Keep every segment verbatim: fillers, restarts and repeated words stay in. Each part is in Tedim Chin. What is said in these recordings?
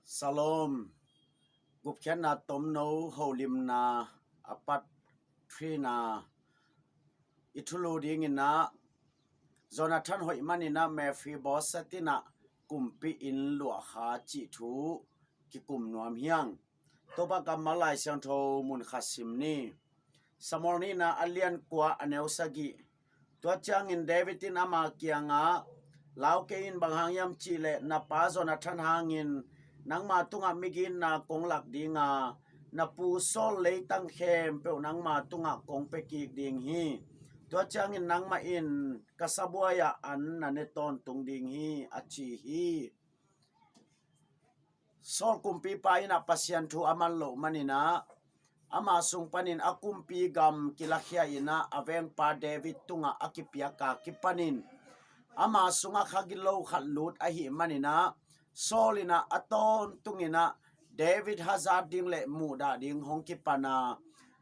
Salom. Gupkhiatna tomno holimna a pat thrina i thulu dingin ah, Jonathan hoih manin ah Mephiboset in ah kumpi inn luahkha cih thu kikum nuam hiang. Topa kammal Lai Siangtho mun khat sim ni. Samuel nihna a lian kua a neu sagih. Tua ciangin David in ama kiangah, "Lau kei in, bang hang hiam cih leh na pa Jonathan hangin nangma tungah migitna kong lak ding a, na pu Saul leitang khempeuh nangma tungah kong pia kik ding hi. Tua ciangin nangmah in ka sabuai ah an na ne tawntung ding hi," a ci hi. Saul kumpipa in ah Pasian thu a man loh manin ah, ama sung panin a kumpi gam kilakhia in ah a vengpa David tungah a kipiak a kipanin, ama sungah kha gilo khat lut ahih manin ah, Saul in ah a tawntungin ah David hazat ding le muhdah ding hong kipan a,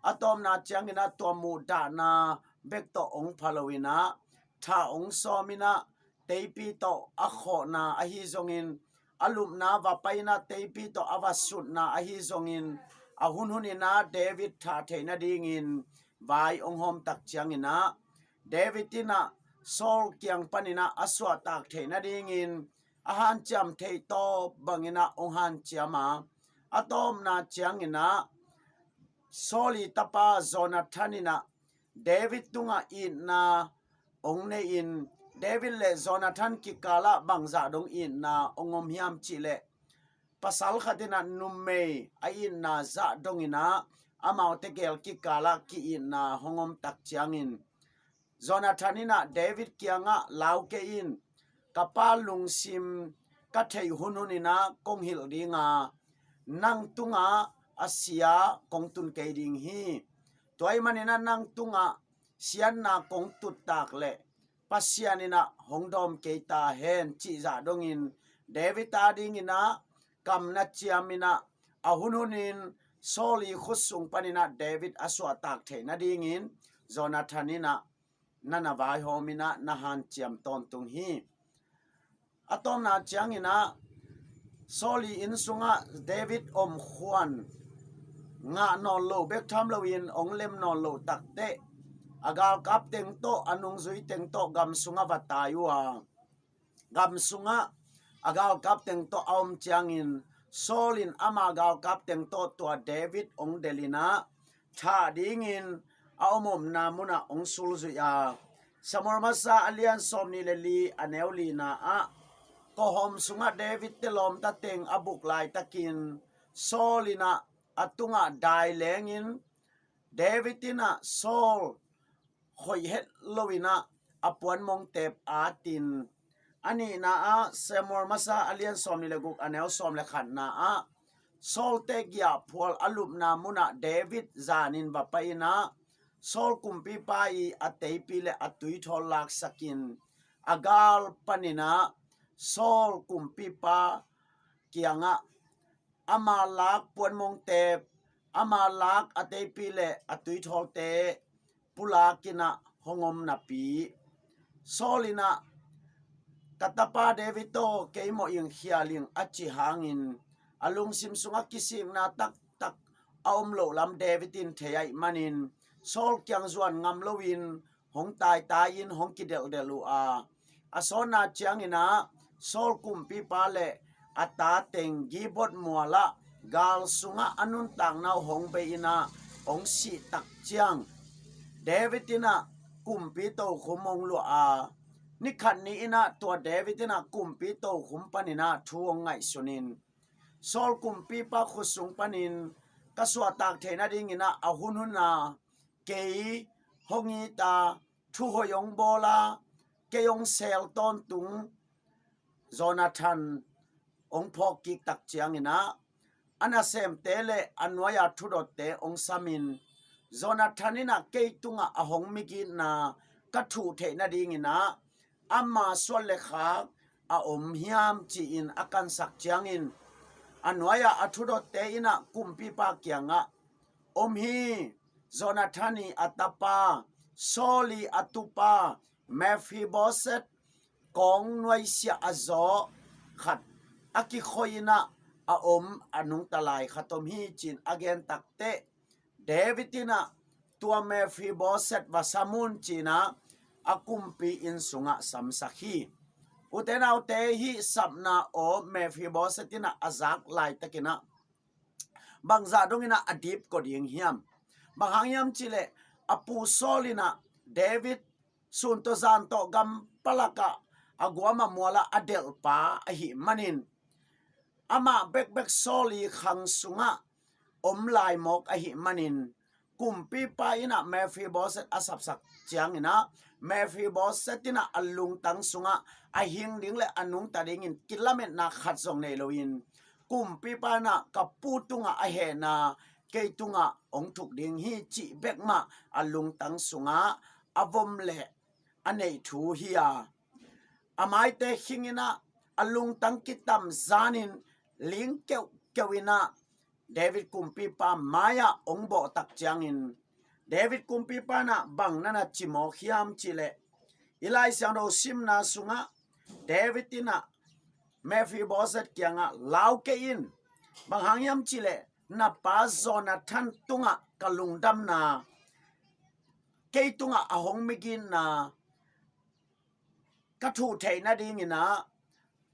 a tawpna ciangin ah tua muhdahna bek tawh hong pha lo in ah, tha hong sawm in ah, teipi tawh a khawhna ahi zongin, a lupna va pai in ah teipi tawh a va sutna ahi zongin, a hunhun in ah David thah theih nadingin vai hong hawm tak ciangin ah, David in ah Saul kiang panin ah a suahtak theih nadingin a hanciam theih tawp bangin ah hong hanciam a, a tawpna ciangin ah Saul i tapa Jonathan in ah David tungah itna hong nei in, David le Jonathan kikalah bangzah dong itna hong om hiam cih leh, pasal khat in ah numei a itna zah dongin ah amaute gel kikalah ki-itna hong om tak ciangin, Jonathan in ah David kiangah, "Lau kei in, ka pa lungsim ka theih hunhun in ah kong hilh ding a, nang tungah a sia kong tun kei ding hi. Tua ahih manin ah nang tungah siatna kong tuttak leh Pasian in ah hong dawm kei ta hen," cih zah dongin David adingin ah kam na ciam in ah, a hunhun in Saul i khut sung panin ah David a suahtak theih nadingin Jonathan in ah na na vaihawm in ah na hanciam tawntung hi. A tawpna ciangin ah Saul i inn sungah David om khuan ngah nawn lo bek tham loin hong lem nawn lo takteh, a galkap teng tawh, a nungzui teng tawh gam sungah va tai uh a, gam sungah a galkap teng tawh a om ciangin, Saul in ama galkap teng tawh tua David hong delh in ah thah dingin a om omna munah hong sulzuih a, Samuel masa a lian sawmnih le li a neu lina ah, kawhawm sungah David te lawmta teng a buk laitakin Saul in ah a tungah dai lengin, David in ah Saul khoih het lo in ah a puanmong teep atin, a nihna ah Samuel masa a lian sawmnih le guk a neu sawm le khatna ah, Saul te giahphual a lupna munah David zanin va pai in ah, Saul kumpipa i a teipi le a tuithawl laksakin, a gal panin ah Saul kumpipa kiangah ama lak puanmong teep, ama lak a teipi le a tuithawlte pulak in ah hong om napi, Saul in ah, "Ka tapa David aw, kei mawh ing, khial ing," a cih hangin, a lungsim sungah kisikna taktak a om loh lam David in thei ahih manin, Saul kiang zuan ngam loin hong taitai in hong kidelhdelh uh a, a sawtna ciangin ah Saul kumpipa le a ta teng Gibot mualah gal sungah a nuntakna uh hong bei in ah hong sih tak ciang, David in ah kumpi tokhom hong luah a, ni khat ni in ah tua David in ah kumpi tokhom panin ah thu hong ngaihsun in, Saul kumpipa khut sung panin ka suahtak theih nadingin ah a hunhun a kei hong it a, thuhoih hong bawl a, kei hong sel tawntung Jonathan hong phawk kik tak ciangin ah, a nasemte le a nuai-a thudotte hong samin, Jonathan in ah kei tungah a hong migitna ka thuh theih nadingin ah ama suan le khak a om hiam, ci-in a kansak ciangin, a nuai-a a thudotte in ah kumpipa kiangah, "Om hi, Jonathan i a tapa, Saul i a tupa Mephiboset, kawng nuaisiah a zaw khat a kikhoih in ah a om a nungta lai khat om hi, ci-in a gen takteh David in ah tua Mephiboset va sam un, ci-in ah a kumpi inn sungah samsak hi. Ute naute, hih sapna aw Mephiboset in ah a zak laitakin ah bangzah dongin ah a dipkua ding hiam? Bang hang hiam cih leh a pu Saul in ah David sun tawh zan tawh gam palakah a guam a mualah a delhpa ahih manin, amah bekbek Saul i khang sungah om lai mawk ahih manin, kumpipa in ah Mephiboset a sapsak ciangin ah Mephiboset in ah a lungtang sungah a hing ding le a nungta dingin kilametna khat zong nei loin, kumpipa in ah ka pu tungah a hehna kei tungah hong thuk ding hi, cih bek mah a lungtang sungah a vom le a neih thu hi a, a maite khingin ah a lungtang kitam zanin ling keuhkeuh in ah David kumpipa mai-ah hong bawh tak ciangin, David kumpipa in ah bang na na ci mawk hiam cih leh, i Lai Siangtho simna sungah David in ah Mephiboset kiangah, lau kei in, bang hang hiam cih leh na pa Jonathan tungah ka lungdamna, kei tungah a hong migitna ka thuh theih nadingin ah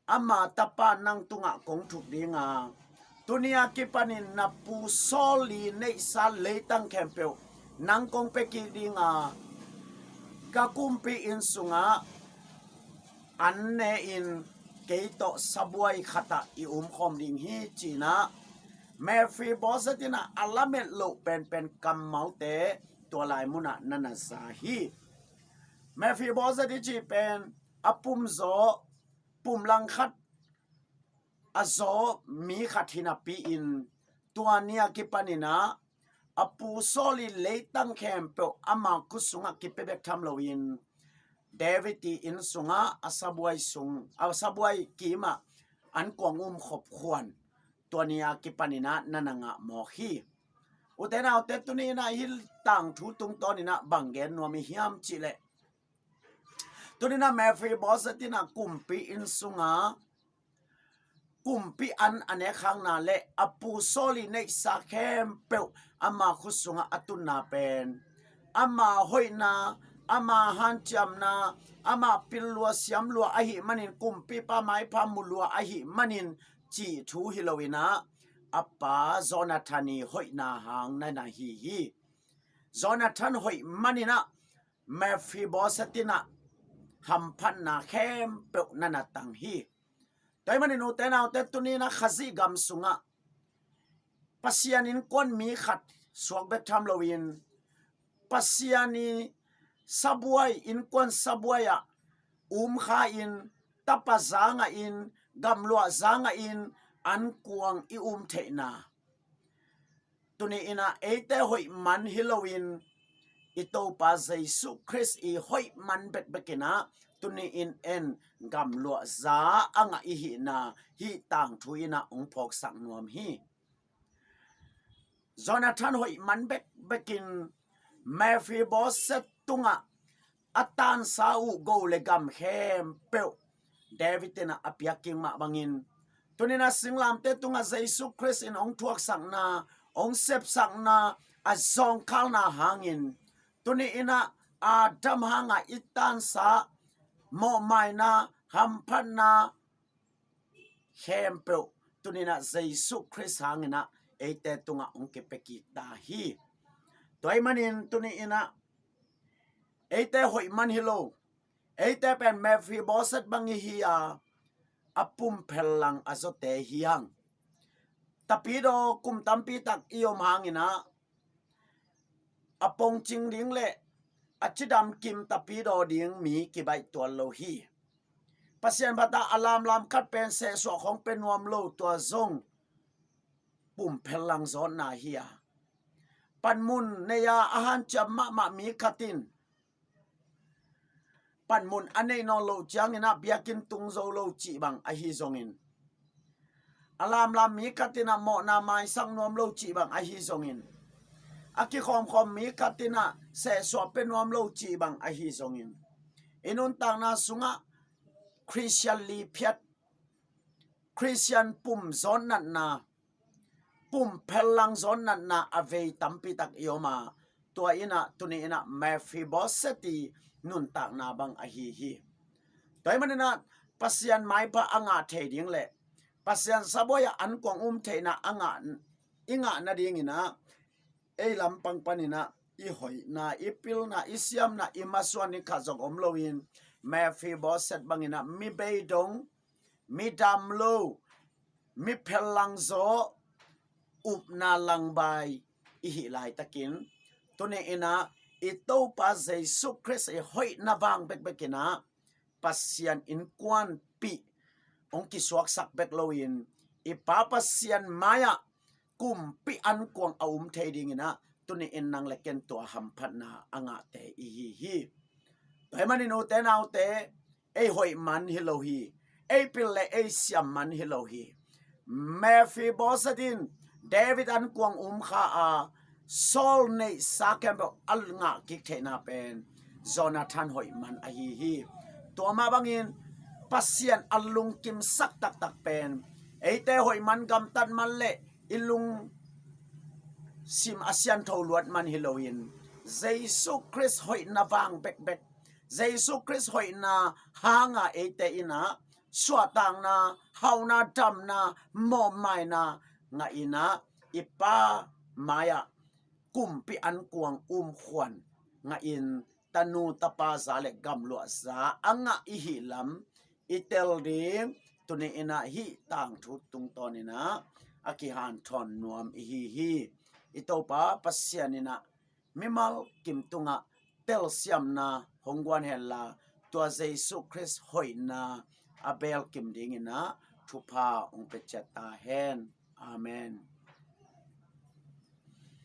ama tapa nang tungah kong thuk ding a, tuni a kipanin na pu Saul i neihsa leitang khempeuh nang kong pia kik ding a, ka kumpi inn sungah an ne-in kei tawh sabuai khatah i umkhawm ding hi, ci-in ah Mephiboset in ah a lamet loh penpen kammalte tua lai munah na na za hi. Mephiboset i cih pen a pumzaw, pumlang khat a zaw mi khat hi napi-in, tua ni a kipanin ah a pu Saul i leitang khempeuh ama khut sungah kipia bek tham loin, David i inn sungah a sabuai sung, a sabuai kimah an kuang um khop khuan tua ni a kipanin ah na na ngah mawk hi. Ute naute, tuni in ah hih tangthu tungtawnin ah bang gen nuam i hiam cih leh, tuni in ah Mephiboset in ah kumpi inn sungah kumpi an a nek hakna le a pu Saul i neihsa khempeuh ama khut sungah a tunna pen, ama hoihna, ama hanciamna, ama pil lua siam lua ahih manin, kumpipa maipha mu lua ahih manin cih thu hi loin ah, a pa Jonathan i hoihna hang na na hi hi. Jonathan hoih manin ah Mephiboset in ah hamphatna khempeuh na na tang hi. Tua ahih manin ute naute, tuni in ah Khazih gam sungah Pasian innkuan mi khat suak bek tham loin, Pasian i sabuai, innkuan sabuai ah um kha-in, tapa za ngahin, gamluah za ngahin an kuang i um theihna, tuni in ah eite hoih man hi loin, i Topa Jesu Khrist i hoih man bekbek in ah tuni in en gamluah za a ngah i hihna hih tangthu in ah hong phawksak nuam hi. Jonathan hoih man bekbek in Mephiboset tungah a tansa uh go le gam khempeuh David in ah a piak kik mah bangin, tuni in ah singlamteh tungah Jesu Khrist in hong thuaksakna, hong sepsakna, a zawngkhalna hangin, tuni in ah Adam hangah i tansa, mawhmaina, hamphatna khempeuh tuni in ah Jesu Khrist hangin ah eite tungah hong kipia kik ta hi. Tua ahih manin tuni in ah eite hoih man hi lo, eite pen Mephiboset bang i hi a, a pumphel lang a zawte hi hang. Tapidaw kum tampi tak i om hangin ah a pongcing ding le a cidam kim tapidaw ding mi kibaih tuan lo hi. Pasian phatah a lamlam khat pen sehsuah khawng pia nuam lo, tua zong pumphel lang zawtna hi a, panmun nei a a hanciam mahmah mi khat in panmun a neih nawn loh ciangin ah biakinn tung zo lo cih bang ahi zongin, a lamlam mi khat in ah mawhna maisak nuam lo cih bang ahi zongin, a kikhawmkhawm mi khat in ah sehsuah pia nuam lo cih bang ahi zongin, i nuntakna sungah Khristian liphiat, Khristian pum zawn natna, pum phellang zawn natna a vei tampi tak i om a, tua in ah tuni in ah Mephiboset i nuntakna bang ahi hi. Tua ahih manin ah Pasian maipha a ngah thei ding le Pasian sabuai ah ankuang um theihna a ngah, i ngah nadingin ah ei lampang panin ah i hoihna, i pilna, i siamna, i masuan i khat zong om loin Mephiboset bangin ah mi beidong, mi dam lo, mi phellang zaw, upna langbai i hih laitakin tuni in ah i Topa Jesu Khrist i hoihna vang bekbek in ah Pasian innkuanpih hong kisuaksak bek loin i Pa Pasian mai-ah kumpi ankuang a um thei dingin ah tuni in nang le ken tua hamphatna a ngahte i hi hi. Tua ahih manin ute naute, ei hoih man hi lo hi. Ei pil le ei siam man hi lo hi. Mephiboset in David ankuang um kha a, Saul neihsa khempeuh a ngah kik theihna pen Jonathan hoih man ahi hi. Tua mah bangin Pasian a lungkimsak taktak pen eite hoih man, gamtat man le i lungsim a siantho luat man hi loin Jesu Khrist hoihna vang bekbek, Jesu Khrist hoihna hanga eite in ah suahtakna, hauhna, damna, mawhmaina ngah in ah i Pa mai-ah kumpi ankuang um khuan ngahin tanu tapa za le gamluah za a ngah i hih lam i tel ding tuni in ah hih tangthu tungtawn in ah a kihanthawn nuam i hi hi. I Topa Pasian in ah mimal kim tungah telsiamna hong guan henla, tua Jesu Khrist hoihna a belkim dingin ah thupha hong pia ciat ta hen. Amen.